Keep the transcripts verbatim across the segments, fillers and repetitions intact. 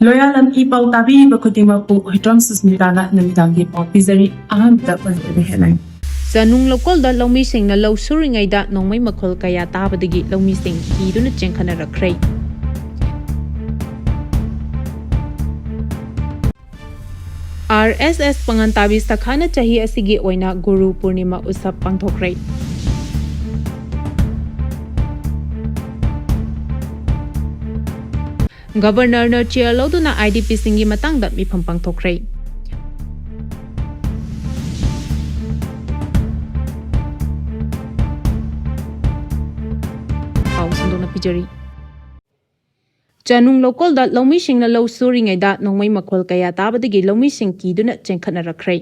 ꯂꯣꯌꯥꯂꯝ E ꯄꯥꯎ ꯇꯥꯕꯤꯔꯤꯕ ꯈꯨꯗꯤꯡꯃꯛꯄꯨ ꯍꯨꯏꯗ꯭ꯔꯣꯝ ꯁꯨꯁꯃꯤꯇꯥꯅ ꯅꯨꯃꯤꯗꯥꯡꯒꯤ ꯄꯥꯎ ꯄꯤꯖꯔꯤ꯫ ꯑꯍꯥꯟꯕꯗ ꯃꯔꯨꯑꯣꯏꯕ headline꯫ ꯆꯅꯨꯡ ꯂꯧꯀꯣꯜꯗ ꯂꯧꯃꯤꯁꯤꯡꯅ ꯂꯧ ꯁꯨꯔꯤꯉꯩꯗ ꯅꯣꯡꯃꯩ ꯃꯈꯣꯜ ꯀꯌꯥ ꯇꯥꯕꯗꯒꯤ ꯂꯧꯃꯤꯁꯤꯡ ꯀꯤꯗꯨꯅ ꯆꯦꯟꯈꯠꯅꯔꯛꯈ꯭ꯔꯦ꯫ ꯑꯥꯔ ꯑꯦꯁ ꯑꯦꯁ ꯄꯥꯉꯟ ꯇꯥꯕꯤ ꯁꯥꯈꯥꯅ ꯆꯍꯤ ꯑꯁꯤꯒꯤ ꯑꯣꯏꯅ ꯒꯨꯔꯨ ꯄꯨꯔꯅꯤꯃꯥ ꯎꯠꯁꯕ ꯄꯥꯡꯊꯣꯛꯈ꯭ꯔꯦ꯫ ꯒꯕꯔꯅꯔꯅ ꯆꯦꯌꯔ ꯂꯧꯗꯨꯅ ꯑꯥꯏ ꯗꯤ ꯄꯤꯁꯤꯡꯒꯤ ꯃꯇꯥꯡꯗ ꯃꯤꯐꯝ ꯄꯥꯡꯊꯣꯛꯈ꯭ꯔꯦ꯫ ꯄꯥꯎ ꯁꯟꯗꯣꯛꯅ ꯄꯤꯖꯔꯤ꯫ ꯆꯅꯨꯡ ꯂꯧꯀꯣꯜꯗ ꯂꯧꯃꯤꯁꯤꯡꯅ ꯂꯧ ꯁꯨꯔꯤꯉꯩꯗ ꯅꯣꯡꯃꯩ ꯃꯈꯣꯜ ꯀꯌꯥ ꯇꯥꯕꯗꯒꯤ ꯂꯧꯃꯤꯁꯤꯡ ꯀꯤꯗꯨꯅ ꯆꯦꯟꯈꯠꯅꯔꯛꯈ꯭ꯔꯦ꯫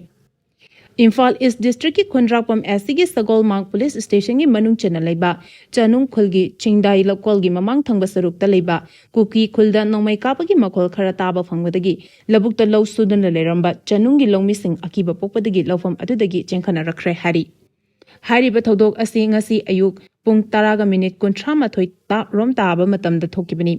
ꯏꯝꯐꯥꯜ ꯏꯁ ꯗꯤꯁꯇ꯭ꯔꯤꯛꯀꯤ ꯈꯨꯟꯗ꯭ꯔꯥꯛꯄꯝ ꯑꯦꯁ ꯁꯤꯒꯤ ꯁꯒꯣꯜꯃꯥꯡ ꯄꯨꯂꯤꯁ ꯁ꯭ꯇꯦꯁꯟꯒꯤ ꯃꯅꯨꯡ ꯆꯟꯅ ꯂꯩꯕ ꯆꯅꯨꯡ ꯈꯨꯜꯒꯤ ꯆꯤꯡꯗꯥꯏ ꯂꯧꯀꯣꯜꯒꯤ ꯃꯃꯥꯡ ꯊꯪꯕ ꯁꯔꯨꯛꯇ ꯂꯩꯕ ꯀꯨꯀꯤ ꯈꯨꯜꯗ ꯅꯣꯡꯃꯩ ꯀꯥꯞꯄꯒꯤ ꯃꯈꯣꯜ ꯈꯔ ꯇꯥꯕ ꯐꯪꯕꯗꯒꯤ ꯂꯧꯕꯨꯛꯇ ꯂꯧ ꯁꯨꯗꯨꯅ ꯂꯩꯔꯝꯕ ꯆꯅꯨꯡꯒꯤ ꯂꯧꯃꯤꯁꯤꯡ ꯑꯀꯤꯕ ꯄꯣꯛꯄꯗꯒꯤ ꯂꯧꯐꯝ ꯑꯗꯨꯗꯒꯤ ꯆꯦꯟꯈꯠꯅꯔꯛꯈ꯭ꯔꯦ ꯍꯥꯏꯔꯤ꯫ ꯍꯥꯏꯔꯤꯕ ꯊꯧꯗꯣꯛ ꯑꯁꯤ ꯉꯁꯤ ꯑꯌꯨꯛ ꯄꯨꯡ ꯇꯔꯥꯒ ꯃꯤꯅꯤꯠ ꯀꯨꯟꯊ꯭ꯔꯥ ꯃꯥꯊꯣꯏ ꯇꯥ-, ꯔꯣꯝ ꯇꯥꯕ ꯃꯇꯝꯗ ꯊꯣꯛꯈꯤꯕꯅꯤ꯫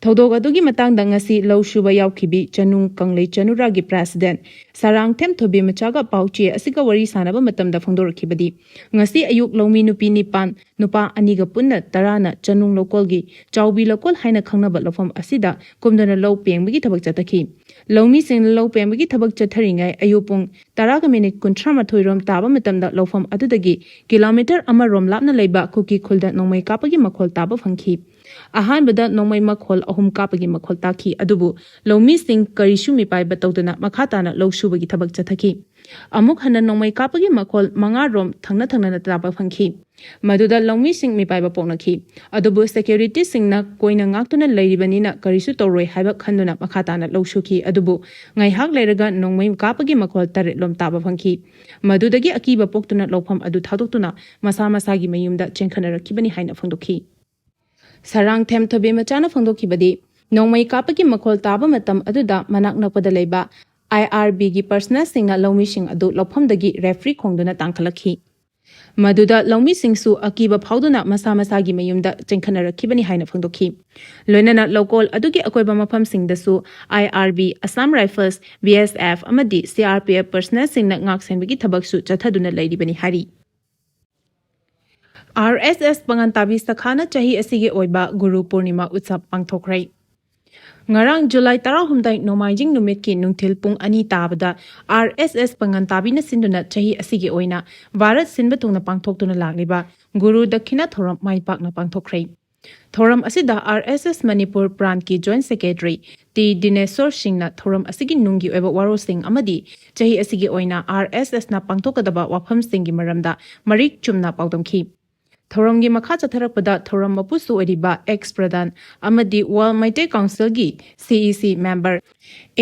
ꯊꯧꯗꯣꯛ ꯑꯗꯨꯒꯤ ꯃꯇꯥꯡꯗ ꯉꯁꯤ ꯂꯧ ꯁꯨꯕ ꯌꯥꯎꯈꯤꯕꯤ ꯆꯅꯨꯡ ꯀꯪꯂꯩ ꯆꯅꯨꯔꯥꯒꯤ ꯄ꯭ꯔꯦꯁꯤꯗꯦꯟꯠ ꯁꯔꯥꯡꯊꯦꯝ ꯊꯣꯏꯕꯤꯃꯆꯥꯒ ꯄꯥꯎꯆꯦ ꯑꯁꯤꯒ ꯋꯥꯔꯤ ꯁꯥꯟꯅꯕ ꯃꯇꯝꯗ ꯐꯣꯡꯗꯣꯔꯛꯈꯤꯕꯗꯤ, ꯉꯁꯤ ꯑꯌꯨꯛ ꯂꯧꯃꯤ ꯅꯨꯄꯤ ꯅꯤꯄꯥꯟ, ꯅꯨꯄꯥ ꯑꯅꯤꯒ ꯄꯨꯟꯅ ꯇꯔꯥꯅ ꯆꯅꯨꯡ ꯂꯧꯀꯣꯜꯒꯤ ꯆꯥꯎꯕꯤ ꯂꯧꯀꯣꯜ ꯍꯥꯏꯅ ꯈꯪꯅꯕ ꯂꯧꯐꯝ ꯑꯁꯤꯗ ꯀꯨꯝꯗꯨꯅ ꯂꯧ ꯄꯦꯡꯕꯒꯤ ꯊꯕꯛ ꯆꯠꯊꯈꯤ꯫ ꯂꯧꯃꯤꯁꯤꯡꯅ ꯂꯧ ꯄꯦꯡꯕꯒꯤ ꯊꯕꯛ ꯆꯠꯊꯔꯤꯉꯩ ꯑꯌꯨꯛ ꯄꯨꯡ ꯇꯔꯥꯒ ꯃꯤꯅꯤꯠ ꯀꯨꯟꯊ꯭ꯔꯥ ꯃꯥꯊꯣꯏ ꯔꯣꯝ ꯇꯥꯕ ꯃꯇꯝꯗ ꯂꯧꯐꯝ ꯑꯗꯨꯗꯒꯤ ꯀꯤꯂꯣꯃꯤꯇꯔ ꯑꯃ ꯔꯣꯝ ꯂꯥꯞꯅ ꯂꯩꯕ ꯀꯨꯀꯤ ꯈꯨꯜꯗ ꯅꯣꯡꯃꯩ ꯀꯥꯞꯄꯒꯤ ꯃꯈꯣꯜ ꯇꯥꯕ ꯐꯪꯈꯤ꯫ ꯑꯍꯥꯟꯕꯗ ꯅꯣꯡꯃꯩ ꯃꯈꯣꯜ ꯑꯍꯨꯝ ꯀꯥꯞꯄꯒꯤ ꯃꯈꯣꯜ ꯇꯥꯈꯤ, ꯑꯗꯨꯕꯨ ꯂꯧꯃꯤꯁꯤꯡ ꯀꯔꯤꯁꯨ ꯃꯤꯄꯥꯏꯕ ꯇꯧꯗꯅ ꯃꯈꯥ ꯇꯥꯅ ꯂꯧ ꯁꯨꯕꯒꯤ ꯊꯕꯛ ꯆꯠꯊꯈꯤ꯫ ꯑꯃꯨꯛ ꯍꯟꯅ ꯅꯣꯡꯃꯩ ꯀꯥꯞꯄꯒꯤ ꯃꯈꯣꯜ ꯃꯉꯥ ꯔꯣꯝ ꯊꯪꯅ ꯊꯪꯅꯅ ꯇꯥꯕ ꯐꯪꯈꯤ꯫ ꯃꯗꯨꯗ ꯂꯧꯃꯤꯁꯤꯡ ꯃꯤꯄꯥꯏꯕ ꯄꯣꯛꯅꯈꯤ꯫ ꯑꯗꯨꯕꯨ ꯁꯦꯀ꯭ꯌꯨꯔꯤꯇꯤꯁꯤꯡꯅ ꯀꯣꯏꯅ ꯉꯥꯛꯇꯨꯅ ꯂꯩꯔꯤꯕꯅꯤꯅ ꯀꯔꯤꯁꯨ ꯇꯧꯔꯣꯏ ꯍꯥꯏꯕ ꯈꯟꯗꯨꯅ ꯃꯈꯥ ꯇꯥꯅ ꯂꯧ ꯁꯨꯈꯤ꯫ ꯑꯗꯨꯕꯨ ꯉꯥꯏꯍꯥꯛ ꯂꯩꯔꯒ ꯅꯣꯡꯃꯩ ꯀꯥꯞꯄꯒꯤ ꯃꯈꯣꯜ ꯇꯔꯦꯠ ꯂꯣꯝ ꯇꯥꯕ ꯐꯪꯈꯤ꯫ ꯃꯗꯨꯗꯒꯤ ꯑꯀꯤꯕ ꯄꯣꯛꯇꯨꯅ ꯂꯧꯐꯝ ꯑꯗꯨ ꯊꯥꯗꯣꯛꯇꯨꯅ ꯃꯁꯥ ꯃꯁꯥꯒꯤ ꯃꯌꯨꯝꯗ ꯆꯦꯟꯈꯠꯅꯔꯛꯈꯤꯕꯅꯤ ꯍꯥꯏꯅ ꯐꯣꯡꯗꯣꯛꯈꯤ꯫ ꯁꯔꯥꯡꯊꯦꯝ ꯊꯣꯏꯕꯤꯃꯆꯥꯅ ꯐꯣꯡꯗꯣꯛꯈꯤꯕꯗꯤ, ꯅꯣꯡꯃꯩ ꯀꯥꯞꯄꯒꯤ ꯃꯈꯣꯜ ꯇꯥꯕ ꯃꯇꯝ ꯑꯗꯨꯗ ꯃꯅꯥꯛ ꯅꯛꯄꯗ ꯂꯩꯕ ꯑꯥꯏ ꯑꯥꯔ ꯕꯤꯒꯤ ꯄꯔꯁꯅꯦꯜꯁꯤꯡꯅ ꯂꯧꯃꯤꯁꯤꯡ ꯑꯗꯨ ꯂꯧꯐꯝꯗꯒꯤ ꯔꯦꯐ꯭ꯔꯤ ꯈꯣꯡꯗꯨꯅ ꯇꯥꯟꯈꯠꯂꯛꯈꯤ꯫ ꯃꯗꯨꯗ ꯂꯧꯃꯤꯁꯤꯡꯁꯨ ꯑꯀꯤꯕ ꯐꯥꯎꯗꯨꯅ ꯃꯁꯥ ꯃꯁꯥꯒꯤ ꯃꯌꯨꯝꯗ ꯆꯦꯟꯈꯠꯅꯔꯛꯈꯤꯕꯅꯤ ꯍꯥꯏꯅ ꯐꯣꯡꯗꯣꯛꯈꯤ꯫ ꯂꯣꯏꯅꯅ ꯂꯧꯀꯣꯜ ꯑꯗꯨꯒꯤ ꯑꯀꯣꯏꯕ ꯃꯐꯝꯁꯤꯡꯗꯁꯨ I R B, Assam Rifles, B S F ꯑꯃꯗꯤ C R P F personnelꯁꯤꯡꯅ ꯉꯥꯛ ꯁꯦꯟꯕꯒꯤ ꯊꯕꯛꯁꯨ ꯆꯠꯊꯗꯨꯅ ꯂꯩꯔꯤꯕꯅꯤ ꯍꯥꯏꯔꯤ꯫ R S S ꯄꯥꯉꯟ ꯇꯥꯕꯤ ꯁꯈꯥꯅ ꯆꯍꯤ ꯑꯁꯤꯒꯤ ꯑꯣꯏꯕ ꯒꯨꯔꯨ ꯄꯨꯔꯅꯤꯃꯥ ꯎꯠꯁꯕ ꯄꯥꯡꯊꯣꯛꯈ꯭ꯔꯦ꯫ ꯉꯔꯥꯡ ꯖꯨꯂꯥꯏ ꯇꯔꯥꯍꯨꯝꯗꯣꯏ ꯅꯣꯡꯃꯥꯏꯖꯤꯡ ꯅꯨꯃꯤꯠꯀꯤ ꯅꯨꯡꯊꯤꯜ ꯄꯨꯡ ꯑꯅꯤ ꯇꯥꯕꯗ R S S ꯄꯥꯉꯟ ꯇꯥꯕꯤꯅ ꯁꯤꯟꯗꯨꯅ ꯆꯍꯤ ꯑꯁꯤꯒꯤ ꯑꯣꯏꯅ ꯚꯥꯔꯠ ꯁꯤꯟꯕ ꯊꯨꯡꯅ ꯄꯥꯡꯊꯣꯛꯇꯨꯅ ꯂꯥꯛꯂꯤꯕ ꯒꯨꯔꯨ ꯗꯈꯤꯅꯥ ꯊꯧꯔꯝ ꯃꯥꯏ ꯄꯥꯛꯅ ꯄꯥꯡꯊꯣꯛꯈ꯭ꯔꯦ꯫ ꯊꯧꯔꯝ ꯑꯁꯤꯗ R S S ꯃꯅꯤꯄꯨꯔ ꯄ꯭ꯔꯥꯟꯠꯀꯤ Joint Secretary ꯇꯤ ꯗꯤꯅꯦꯁꯣꯔ ꯁꯤꯡꯅ ꯊꯧꯔꯝ ꯑꯁꯤꯒꯤ ꯅꯨꯡꯒꯤ ꯑꯣꯏꯕ ꯋꯥꯔꯣꯜꯁꯤꯡ ꯑꯃꯗꯤ ꯆꯍꯤ ꯑꯁꯤꯒꯤ ꯑꯣꯏꯅ R S S ꯅ ꯄꯥꯡꯊꯣꯛꯀꯗꯕ ꯋꯥꯐꯝꯁꯤꯡꯒꯤ ꯃꯔꯝꯗ ꯃꯔꯤꯛ ꯆꯨꯝꯅ ꯄꯥꯎꯗꯝꯈꯤ꯫ ꯊꯧꯔꯝꯒꯤ ꯃꯈꯥ ꯆꯠꯊꯔꯛꯄꯗ ꯊꯧꯔꯝ ꯃꯄꯨꯁꯨ ꯑꯣꯏꯔꯤꯕ ꯑꯦꯛꯁ ꯄ꯭ꯔꯙꯥꯟ ꯑꯃꯗꯤ World ꯃꯩꯇꯩ ꯀꯥꯎꯟꯁꯤꯜꯒꯤ C E C member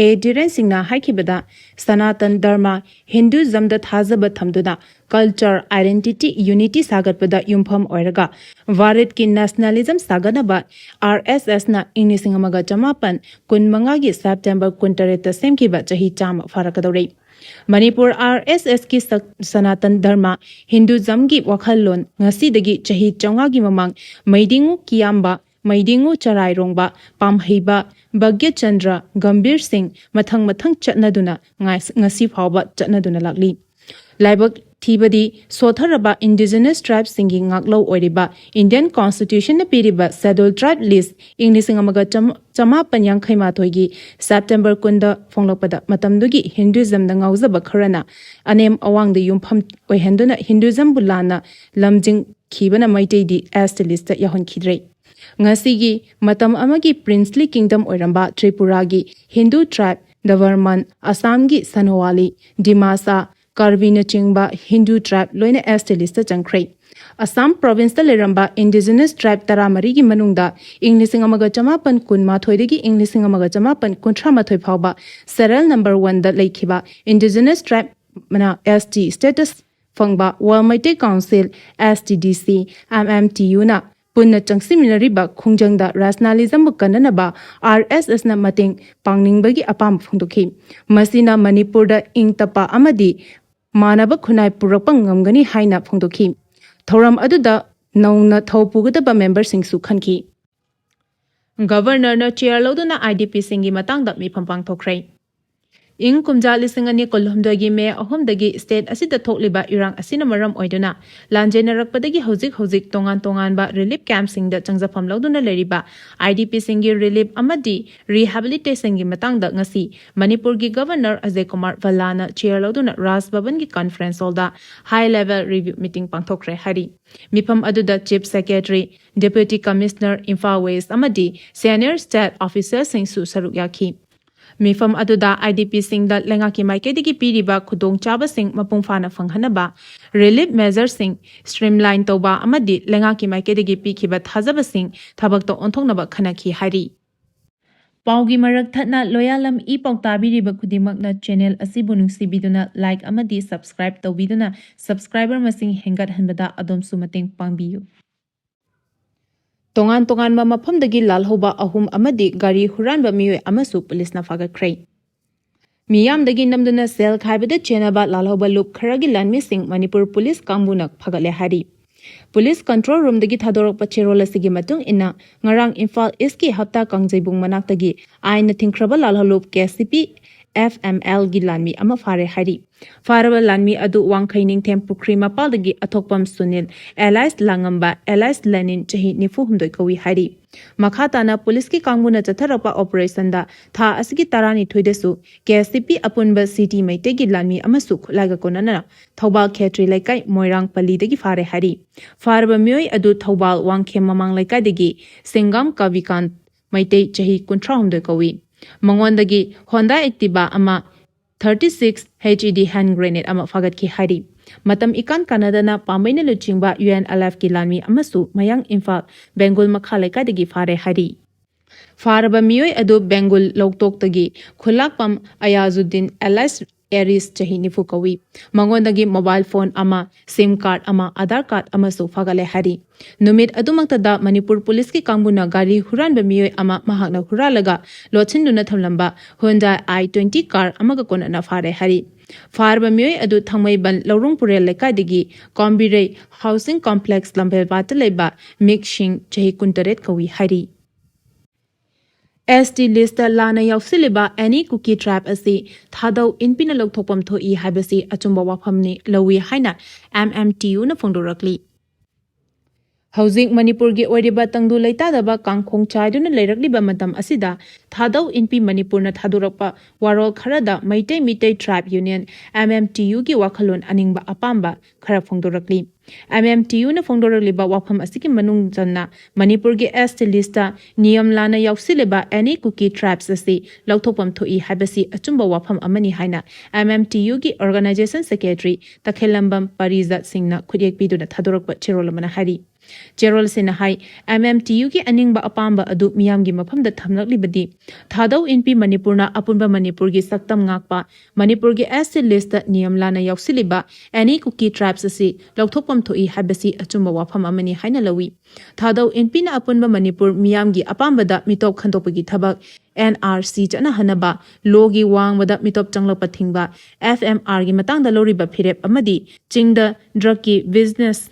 ꯑꯦ ꯙꯤꯔꯦꯟ ꯁꯤꯡꯅ ꯍꯥꯏꯈꯤꯕꯗ, ꯁꯅꯥꯇꯟ ꯙꯔꯃ, ꯍꯤꯟꯗꯨꯏꯖꯝꯗ ꯊꯥꯖꯕ ꯊꯝꯗꯨꯅ culture, identity, unity ꯁꯥꯒꯠꯄꯗ ꯌꯨꯝꯐꯝ ꯑꯣꯏꯔꯒ ꯚꯥꯔꯠꯀꯤ nationalism ꯁꯥꯒꯠꯅꯕ R S S ꯅ ꯏꯪ ꯂꯤꯁꯤꯡ ꯑꯃꯒ ꯆꯃꯥꯄꯟ ꯀꯨꯟꯃꯉꯥꯒꯤ ꯁꯦꯞꯇꯦꯝꯕꯔ ꯀꯨꯟꯇꯔꯦꯠꯇ ꯁꯦꯝꯈꯤꯕ ꯆꯍꯤ ꯆꯥꯝꯃ ꯐꯥꯔꯛꯀꯗꯧꯔꯦ꯫ ꯃꯅꯤꯄꯨꯔ R S S ꯀꯤ ꯁꯛ-, ꯁꯅꯥꯇꯟ ꯙꯔꯃ, ꯍꯤꯟꯗꯨꯏꯖꯝꯒꯤ ꯋꯥꯈꯜꯂꯣꯟ ꯉꯁꯤꯗꯒꯤ ꯆꯍꯤ ꯆꯥꯝꯃꯉꯥꯒꯤ ꯃꯃꯥꯡ ꯃꯩꯗꯤꯡꯉꯨ ꯀꯤꯌꯥꯝꯕ, ꯃꯩꯗꯤꯡꯉꯨ ꯆꯔꯥꯏꯔꯣꯡꯕ, ꯄꯥꯝꯍꯩꯕ, ꯚꯒ꯭ꯌꯆꯟꯗ꯭ꯔ, ꯒꯝꯚꯤꯔ ꯁꯤꯡ ꯃꯊꯪ ꯃꯊꯪ ꯆꯠꯅꯗꯨꯅ ꯉꯥꯏ-, ꯉꯁꯤ ꯐꯥꯎꯕ ꯆꯠꯅꯗꯨꯅ ꯂꯥꯛꯂꯤ꯫ ꯂꯥꯏꯕꯛ ꯊꯤꯕꯗꯤ ꯁꯣꯠꯊꯔꯕ indigenous tribeꯁꯤꯡꯒꯤ ꯉꯥꯛꯂꯧ ꯑꯣꯏꯔꯤꯕ Indian Constitutionꯅ ꯄꯤꯔꯤꯕ Scheduled Tribe list ꯏꯪ ꯂꯤꯁꯤꯡ ꯑꯃꯒ ꯆꯃꯥꯄꯟ ꯌꯥꯡꯈꯩ ꯃꯥꯊꯣꯏꯒꯤ ꯁꯦꯞꯇꯦꯝꯕꯔ ꯀꯨꯟꯗ ꯐꯣꯡꯂꯛꯄꯗ ꯃꯇꯝꯗꯨꯒꯤ ꯍꯤꯟꯗꯨꯏꯖꯝꯗ ꯉꯥꯎꯖꯕ ꯈꯔꯅ ꯑꯅꯦꯝ ꯑꯋꯥꯡꯗ ꯌꯨꯝꯐꯝ ꯑꯣꯏꯍꯟꯗꯨꯅ ꯍꯤꯟꯗꯨꯏꯖꯝꯕꯨ ꯂꯥꯟꯅ ꯂꯝꯖꯤꯡꯈꯤꯕꯅ ꯃꯩꯇꯩꯗꯤ S T listꯇ ꯌꯥꯎꯍꯟꯈꯤꯗ꯭ꯔꯦ꯫ ꯉꯁꯤꯒꯤ ꯃꯇꯝ ꯑꯃꯒꯤ princely kingdom ꯑꯣꯏꯔꯝꯕ ꯇ꯭ꯔꯤꯄꯨꯔꯥꯒꯤ ꯍꯤꯟꯗꯨ tribe, ꯗꯕꯔꯃꯟ, ꯑꯁꯥꯝꯒꯤ ꯁꯅꯣꯋꯥꯂꯤ, ꯗꯤꯃꯥꯁꯥ, ꯀꯥꯔꯕꯤꯅꯆꯤꯡꯕ ꯍꯤꯟꯗꯨ tribe ꯂꯣꯏꯅ S T listꯇ ꯆꯪꯈ꯭ꯔꯦ꯫ ꯑꯁꯥꯝ provinceꯇ ꯂꯩꯔꯝꯕ indigenous tribe ꯇꯔꯥꯃꯔꯤꯒꯤ ꯃꯅꯨꯡꯗ ꯏꯪ ꯂꯤꯁꯤꯡ ꯑꯃꯒ ꯆꯃꯥꯄꯟ ꯀꯨꯟꯃꯥꯊꯣꯏꯗꯒꯤ ꯏꯪ ꯂꯤꯁꯤꯡ ꯑꯃꯒ ꯆꯃꯥꯄꯟ ꯀꯨꯟꯊ꯭ꯔꯥ ꯃꯥꯊꯣꯏ ꯐꯥꯎꯕ serial number oneꯗ ꯂꯩꯈꯤꯕ indigenous tribeꯅ S T status ꯐꯪꯕ World Meitei council, S T D C, M M T Uꯅ ꯄꯨꯟꯅ ꯆꯪꯁꯤꯟꯃꯤꯟꯅꯔꯤꯕ ꯈꯣꯡꯖꯪꯗ rationalismꯕꯨ ꯀꯟꯅꯅꯕ R S Sꯅ ꯃꯇꯦꯡ ꯄꯥꯡꯅꯤꯡꯕꯒꯤ ꯑꯄꯥꯝꯕ ꯐꯣꯡꯗꯣꯛꯈꯤ꯫ ꯃꯁꯤꯅ ꯃꯅꯤꯄꯨꯔꯗ ꯏꯪ ꯇꯞꯄ ꯑꯃꯗꯤ ꯃꯥꯟꯅꯕ ꯈꯨꯟꯅꯥꯏ ꯄꯨꯔꯛꯄ ꯉꯝꯒꯅꯤ ꯍꯥꯏꯅ ꯐꯣꯡꯗꯣꯛꯈꯤ꯫ ꯊꯧꯔꯝ ꯑꯗꯨꯗ ꯅꯧꯅ ꯊꯧ ꯄꯨꯒꯗꯕ ꯃꯦꯝꯕꯔꯁꯤꯡꯁꯨ ꯈꯟꯈꯤ꯫ ꯒꯕꯔꯅꯔꯅ ꯆꯦꯌꯔ ꯂꯧꯗꯨꯅ IDPꯁꯤꯡꯒꯤ ꯃꯇꯥꯡꯗ ꯃꯤꯐꯝ ꯄꯥꯡꯊꯣꯛꯈ꯭ꯔꯦ꯫ ꯏꯪ ꯀꯨꯝꯖꯥ ꯂꯤꯁꯤꯡ ꯑꯅꯤ ꯀꯨꯟꯍꯨꯝꯗꯣꯏꯒꯤ ꯃꯦ ꯑꯍꯨꯝꯗꯒꯤ state ꯑꯁꯤꯗ ꯊꯣꯛꯂꯤꯕ ꯏꯔꯥꯡ ꯑꯁꯤꯅ ꯃꯔꯝ ꯑꯣꯏꯗꯨꯅ ꯂꯥꯟꯖꯦꯟꯅꯔꯛꯄꯗꯒꯤ ꯍꯧꯖꯤꯛ ꯍꯧꯖꯤꯛ ꯇꯣꯉꯥꯟ ꯇꯣꯉꯥꯟꯕ relief campꯁꯤꯡꯗ ꯆꯪꯖꯐꯝ ꯂꯧꯗꯨꯅ ꯂꯩꯔꯤꯕ IDPꯁꯤꯡꯒꯤ relief ꯑꯃꯗꯤ rehabilitationꯒꯤ ꯃꯇꯥꯡꯗ ꯉꯁꯤ ꯃꯅꯤꯄꯨꯔꯒꯤ ꯒꯕꯔꯅꯔ ꯑꯖꯌ ꯀꯨꯃꯥꯔ ꯚꯜꯂꯥꯅ ꯆꯦꯌꯔ ꯂꯧꯗꯨꯅ ꯔꯥꯖ ꯚꯕꯟꯒꯤ conference hallꯗ high level review meeting ꯄꯥꯡꯊꯣꯛꯈ꯭ꯔꯦ ꯍꯥꯏꯔꯤ꯫ ꯃꯤꯐꯝ ꯑꯗꯨꯗ Chief Secretary, Deputy Commissioner, Imphal West ꯑꯃꯗꯤ senior state officialꯁꯤꯡꯁꯨ ꯁꯔꯨꯛ ꯌꯥꯈꯤ꯫ ꯃꯤꯐꯝ ꯑꯗꯨꯗ IDPꯁꯤꯡꯗ ꯂꯩꯉꯥꯛꯀꯤ ꯃꯥꯏꯀꯩꯗꯒꯤ ꯄꯤꯔꯤꯕ ꯈꯨꯗꯣꯡꯆꯥꯕꯁꯤꯡ ꯃꯄꯨꯡ ꯐꯥꯅ ꯐꯪꯍꯟꯅꯕ, relief measureꯁꯤꯡ streamline ꯇꯧꯕ ꯑꯃꯗꯤ ꯂꯩꯉꯥꯛꯀꯤ ꯃꯥꯏꯀꯩꯗꯒꯤ ꯄꯤꯈꯤꯕ ꯊꯥꯖꯕꯁꯤꯡ ꯊꯕꯛꯇ ꯑꯣꯟꯊꯣꯛꯅꯕ ꯈꯟꯅꯈꯤ ꯍꯥꯏꯔꯤ꯫ ꯄꯥꯎꯒꯤ ꯃꯔꯛ ꯊꯠꯅ ꯂꯣꯌꯥꯂꯝ ꯏ ꯄꯥꯎ ꯇꯥꯕꯤꯔꯤꯕ ꯈꯨꯗꯤꯡꯃꯛꯅ channel ꯑꯁꯤꯕꯨ ꯅꯨꯡꯁꯤꯕꯤꯗꯨꯅ like ꯑꯃꯗꯤ subscribe ꯇꯧꯕꯤꯗꯨꯅ subscriber ꯃꯁꯤꯡ ꯍꯦꯟꯒꯠꯍꯟꯕꯗ ꯑꯗꯣꯝꯁꯨ ꯃꯇꯦꯡ ꯄꯥꯡꯕꯤꯌꯨ꯫ ꯇꯣꯉꯥꯟ ꯇꯣꯉꯥꯟꯕ ꯃꯐꯝꯗꯒꯤ ꯂꯥꯜꯍꯧꯕ ꯑꯍꯨꯝ ꯑꯃꯗꯤ ꯒꯥꯔꯤ ꯍꯨꯔꯥꯟꯕ ꯃꯤꯑꯣꯏ ꯑꯃꯁꯨ ꯄꯨꯂꯤꯁꯅ ꯐꯥꯒꯠꯈ꯭ꯔꯦ꯫ ꯃꯤꯌꯥꯝꯗꯒꯤ ꯅꯝꯗꯨꯅ ꯁꯦꯜ ꯈꯥꯏꯕꯗ ꯆꯦꯟꯅꯕ ꯂꯥꯜꯍꯧꯕ ꯂꯨꯞ ꯈꯔꯒꯤ ꯂꯥꯟꯃꯤꯁꯤꯡ ꯃꯅꯤꯄꯨꯔ ꯄꯨꯂꯤꯁ ꯀꯥꯡꯕꯨꯅ ꯐꯥꯒꯠꯂꯦ ꯍꯥꯏꯔꯤ꯫ ꯄꯨꯂꯤꯁ control roomꯗꯒꯤ ꯊꯥꯗꯣꯔꯛꯄ ꯆꯦꯔꯣꯜ ꯑꯁꯤꯒꯤ ꯃꯇꯨꯡ ꯏꯟꯅ, ꯉꯔꯥꯡ ꯏꯝꯐꯥꯜ Eastꯀꯤ ꯍꯞꯇꯥ ꯀꯥꯡꯖꯩꯕꯨꯡ ꯃꯅꯥꯛꯇꯒꯤ ꯑꯥꯏꯟꯅ ꯊꯤꯡꯈ꯭ꯔꯕ ꯂꯥꯜꯍꯧ ꯂꯨꯞ KCP F M Lꯒꯤ ꯂꯥꯟꯃꯤ ꯑꯃ ꯐꯥꯔꯦ ꯍꯥꯏꯔꯤ꯫ ꯐꯥꯔꯕ ꯂꯥꯟꯃꯤ ꯑꯗꯨ ꯋꯥꯡꯈꯩ ꯅꯤꯡꯊꯦꯝ ꯄꯨꯈ꯭ꯔꯤ ꯃꯄꯥꯜꯗꯒꯤ ꯑꯊꯣꯛꯄꯝ ꯁꯨꯅꯤꯜ alias ꯂꯥꯡꯉꯝꯕ alias ꯂꯦꯅꯤꯟ ꯆꯍꯤ ꯅꯤꯐꯨ ꯍꯨꯝꯗꯣꯏ ꯀꯧꯏ ꯍꯥꯏꯔꯤ꯫ ꯃꯈꯥ ꯇꯥꯅ ꯄꯨꯂꯤꯁꯀꯤ ꯀꯥꯡꯕꯨꯅ ꯆꯠꯊꯔꯛꯄ operationꯗ ꯊꯥ ꯑꯁꯤꯒꯤ ꯇꯔꯥꯅꯤꯊꯣꯏꯗꯁꯨ KCP ꯑꯄꯨꯟꯕ CT ꯃꯩꯇꯩꯒꯤ ꯂꯥꯟꯃꯤ ꯑꯃꯁꯨ ꯈꯨꯠꯂꯥꯏꯒ ꯀꯣꯟꯅꯅ ꯊꯧꯕꯥꯜ ꯈꯦꯇ꯭ꯔꯤ ꯂꯩꯀꯥꯏ ꯃꯣꯏꯔꯥꯡ ꯄꯜꯂꯤꯗꯒꯤ ꯐꯥꯔꯦ ꯍꯥꯏꯔꯤ꯫ ꯐꯥꯔꯕ ꯃꯤꯑꯣꯏ ꯑꯗꯨ ꯊꯧꯕꯥꯜ ꯋꯥꯡꯈꯦꯝ ꯃꯃꯥꯡ ꯂꯩꯀꯥꯏꯗꯒꯤ ꯁꯤꯡꯒꯥꯝ ꯀꯕꯤꯀꯥꯟ ꯃꯩꯇꯩ ꯆꯍꯤ ꯀꯨꯟꯊ꯭ꯔꯥ ꯍꯨꯝꯗꯣꯏ ꯀꯧꯏ꯫ ꯃꯉꯣꯟꯗꯒꯤ Honda Activa ꯑꯃ, thirty six HED hand grenade ꯑꯃ ꯐꯥꯒꯠꯈꯤ ꯍꯥꯏꯔꯤ꯫ ꯃꯇꯝ ꯏꯀꯥꯟ ꯀꯥꯟꯅꯗꯅ ꯄꯥꯝꯕꯩꯅ ꯂꯨꯆꯤꯡꯕ UNLFꯀꯤ ꯂꯥꯟꯃꯤ ꯑꯃꯁꯨ ꯃꯌꯥꯡ ꯏꯝꯐꯥꯜ ꯕꯦꯡꯒꯨꯜ ꯃꯈꯥ ꯂꯩꯀꯥꯏꯗꯒꯤ ꯐꯥꯔꯦ ꯍꯥꯏꯔꯤ꯫ ꯐꯥꯔꯕ ꯃꯤꯑꯣꯏ ꯑꯗꯨ ꯕꯦꯡꯒꯨꯜ ꯂꯧꯇꯣꯛꯇꯒꯤ ꯈꯨꯂꯥꯛꯄꯝ ꯑꯌꯥꯖꯨꯗꯤꯟ alias ꯑꯦꯔꯤꯁ, ꯆꯍꯤ ꯅꯤꯐꯨ ꯀꯧꯏ꯫ ꯃꯉꯣꯟꯗꯒꯤ ꯃꯣꯕꯥꯏꯜ ꯐꯣꯟ ꯑꯃ, ꯁꯤꯝ ꯀꯥꯔꯗ ꯑꯃ, ꯑꯥꯙꯥꯔ ꯀꯥꯔꯗ ꯑꯃꯁꯨ ꯐꯥꯒꯠꯂꯦ ꯍꯥꯏꯔꯤ꯫ ꯅꯨꯃꯤꯠ ꯑꯗꯨꯃꯛꯇꯗ ꯃꯅꯤꯄꯨꯔ ꯄꯨꯂꯤꯁꯀꯤ ꯀꯥꯡꯕꯨꯅ ꯒꯥꯔꯤ ꯍꯨꯔꯥꯟꯕ ꯃꯤꯑꯣꯏ ꯑꯃ ꯃꯍꯥꯛꯅ ꯍꯨꯔꯥꯜꯂꯒ ꯂꯣꯠꯁꯤꯟꯗꯨꯅ ꯊꯝꯂꯝꯕ ꯍꯨꯟꯗꯥꯏ ꯑꯥꯏ ꯇ꯭ꯋꯦꯟꯇꯤ ꯀꯥꯔ ꯑꯃꯒ ꯀꯣꯟꯅꯅ ꯐꯥꯔꯦ ꯍꯥꯏꯔꯤ꯫ ꯐꯥꯔꯕ ꯃꯤꯑꯣꯏ ꯑꯗꯨ ꯊꯥꯡꯃꯩꯕꯟ ꯂꯧꯔꯣꯡ ꯄꯨꯔꯦꯜ ꯂꯩꯀꯥꯏꯗꯒꯤ ꯀꯣꯝꯕꯤꯔꯩ ꯍꯥꯎꯁꯤꯡ ꯀꯣꯝꯄ꯭ꯂꯦꯛꯁ ꯂꯝꯐꯦꯜꯄꯥꯠꯇ ꯂꯩꯕ ꯃꯤꯛ ꯁꯤꯡ, ꯆꯍꯤ ꯀꯨꯟꯇꯔꯦꯠ ꯀꯧꯏ ꯍꯥꯏꯔꯤ꯫ ꯑꯦꯁ ꯇꯤ ꯂꯤꯁꯇ ꯂꯥꯟꯅ ꯌꯥꯎꯁꯤꯜꯂꯤꯕ ꯑꯦꯅꯤ ꯀꯨꯀꯤ ꯇ꯭ꯔꯥꯏꯕ ꯑꯁꯤ ꯊꯥꯗꯧ ꯏꯟꯄꯤꯅ ꯂꯧꯊꯣꯛꯐꯝ ꯊꯣꯛꯏ ꯍꯥꯏꯕꯁꯤ ꯑꯆꯨꯝꯕ ꯋꯥꯐꯝꯅꯤ ꯂꯧꯏ ꯍꯥꯏꯅ ꯑꯦꯝ ꯑꯦꯝ ꯇꯤ ꯌꯨꯅ ꯐꯣꯡꯗꯣꯔꯛꯂꯤ꯫ ꯍꯧꯖꯤꯛ ꯃꯅꯤꯄꯨꯔꯒꯤ ꯑꯣꯏꯔꯤꯕ ꯇꯪꯗꯨ ꯂꯩꯇꯥꯗꯕ ꯀꯥꯡꯈꯣꯡ ꯆꯥꯏꯗꯨꯅ ꯂꯩꯔꯛꯂꯤꯕ ꯃꯇꯝ ꯑꯁꯤꯗ ꯊꯥꯗꯧ ꯏꯟꯄꯤ ꯃꯅꯤꯄꯨꯔꯅ ꯊꯥꯗꯣꯔꯛꯄ ꯋꯥꯔꯣꯜ ꯈꯔꯗ ꯃꯩꯇꯩ ꯃꯤꯇꯩ ꯇ꯭ꯔꯥꯏꯕ ꯌꯨꯅꯤꯌꯟ, ꯑꯦꯝ ꯑꯦꯝ ꯇꯤ ꯌꯨꯒꯤ ꯋꯥꯈꯜꯂꯣꯟ ꯑꯅꯤꯡꯕ ꯑꯄꯥꯝꯕ ꯈꯔ ꯐꯣꯡꯗꯣꯔꯛꯂꯤ꯫ ꯑꯦꯝ ꯑꯦꯝ ꯇꯤ ꯌꯨꯅ ꯐꯣꯡꯗꯣꯔꯛꯂꯤꯕ ꯋꯥꯐꯝ ꯑꯁꯤꯒꯤ ꯃꯅꯨꯡ ꯆꯟꯅ ꯃꯅꯤꯄꯨꯔꯒꯤ ꯑꯦꯁ ꯇꯤ ꯂꯤꯁꯇ ꯅꯤꯌꯝ ꯂꯥꯟꯅ ꯌꯥꯎꯁꯤꯜꯂꯤꯕ ꯑꯦꯅꯤ ꯀꯨꯀꯤ ꯇ꯭ꯔꯥꯏꯕꯁ ꯑꯁꯤ ꯂꯧꯊꯣꯛꯐꯝ ꯊꯣꯛꯏ ꯍꯥꯏꯕꯁꯤ ꯑꯆꯨꯝꯕ ꯋꯥꯐꯝ ꯑꯃꯅꯤ ꯍꯥꯏꯅ ꯑꯦꯝ ꯑꯦꯝ ꯇꯤ ꯌꯨꯒꯤ ꯑꯣꯔꯒꯅꯥꯏꯖꯦꯁꯟ ꯁꯦꯀ꯭ꯔꯦꯇꯔꯤ ꯇꯈꯦꯜꯂꯝꯕꯝ ꯄꯔꯤꯖꯠ ꯁꯤꯡꯅ ꯈꯨꯠꯌꯦꯛ ꯄꯤꯗꯨꯅ ꯊꯥꯗꯣꯔꯛꯄ ꯆꯦꯔꯣꯜ ꯑꯃꯅ ꯍꯥꯏꯔꯤ꯫ ꯆꯦꯔꯣꯜ ꯑꯁꯤꯅ ꯍꯥꯏ, ꯑꯦꯝ ꯑꯦꯝ ꯇꯤ ꯌꯨꯒꯤ ꯑꯅꯤꯡꯕ ꯑꯄꯥꯝꯕ ꯑꯗꯨ ꯃꯤꯌꯥꯝꯒꯤ ꯃꯐꯝꯗ ꯊꯝꯂꯛꯂꯤꯕꯗꯤ ꯊꯥꯗꯧ ꯏꯟꯄꯤ ꯃꯅꯤꯄꯨꯔꯅ ꯑꯄꯨꯟꯕ ꯃꯅꯤꯄꯨꯔꯒꯤ ꯁꯛꯇꯝ ꯉꯥꯛꯄ, ꯃꯅꯤꯄꯨꯔꯒꯤ ꯑꯦꯁ ꯇꯤ ꯂꯤꯁꯇ ꯅꯤꯌꯝ ꯂꯥꯟꯅ ꯌꯥꯎꯁꯤꯜꯂꯤꯕ ꯑꯦꯅꯤ ꯀꯨꯀꯤ ꯇ꯭ꯔꯥꯏꯕꯁ ꯑꯁꯤ ꯂꯧꯊꯣꯛꯐꯝ ꯊꯣꯛꯏ ꯍꯥꯏꯕꯁꯤ ꯑꯆꯨꯝꯕ ꯋꯥꯐꯝ ꯑꯃꯅꯤ ꯍꯥꯏꯅ ꯂꯧꯏ꯫ ꯊꯥꯗꯧ ꯏꯟꯄꯤꯅ ꯑꯄꯨꯟꯕ ꯃꯅꯤꯄꯨꯔ ꯃꯤꯌꯥꯝꯒꯤ ꯑꯄꯥꯝꯕꯗ ꯃꯤꯇꯣꯞ ꯈꯟꯗꯣꯛꯄꯒꯤ ꯊꯕꯛ, ꯑꯦꯟ ꯑꯥꯔ ꯁꯤ ꯆꯠꯅꯍꯟꯅꯕ, ꯂꯣꯒꯤ ꯋꯥꯡꯃꯗ ꯃꯤꯇꯣꯞ ꯆꯪꯂꯛꯄ ꯊꯤꯡꯕ, ꯑꯦꯐ ꯑꯦꯝ ꯑꯥꯔꯒꯤ ꯃꯇꯥꯡꯗ ꯂꯧꯔꯤꯕ ꯐꯤꯔꯦꯞ ꯑꯃꯗꯤ ꯆꯤꯡꯗ ꯗ꯭ꯔꯒꯀꯤ ꯕꯤꯖꯤꯅꯦꯁ